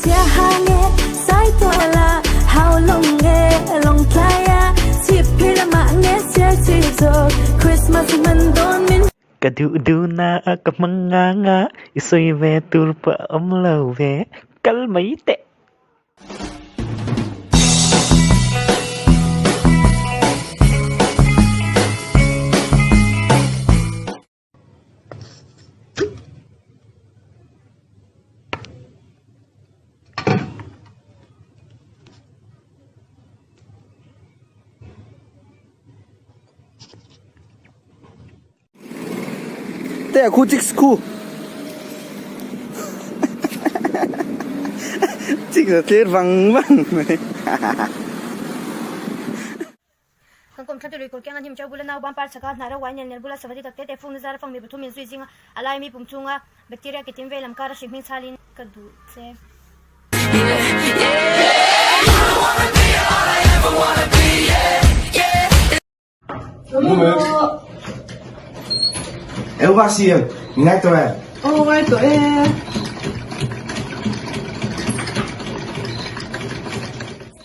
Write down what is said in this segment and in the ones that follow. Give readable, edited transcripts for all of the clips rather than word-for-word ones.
Siaha nge Saituala Haulawng nge Lawngtlai a Chhipphir lamah nge Serchhip zawk Christmas hman dawn min Ka duh duhna a ka hmang nga nga i sawi ve tur pawh a awm lo ve kal mai teh. Te khu chicks khu chicks a tlir vang vang mai. Kan kawm thla tului kawr keng a hnim chau bula nau ban par chhaka hnah ro uai nel nel bula savati tak te te fung na zara fang mi pathum in zui zinga a lai mi pum chunga bacteria ke tin vei lam kar a hrik hming chhalin ka duh che. Eu va siam, ngai tawh e. Aw ngai tawh e.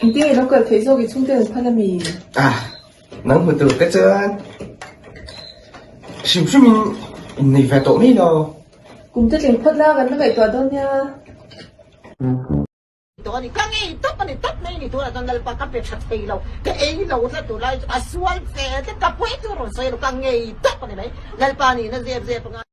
Engtin nge lo kal theih zawk i chhungte an phal ami? Ah, nang hmu tur te chuan hrim hrim in innei ve tawh mai lo. Kum te tling phawt la kan la ngaihtuah dawn nia. Tawh a ni, ka ngei tawp a ni, tawp mai ni tunah chuan Lalpa ka pe tha thei lo, ka ei lo tlat tur lai chu a sual fe tlat, ka pawi chu rawn sawi lo, ka ngei tawp a ni mai, Lalpa nihna zep zep a ngai.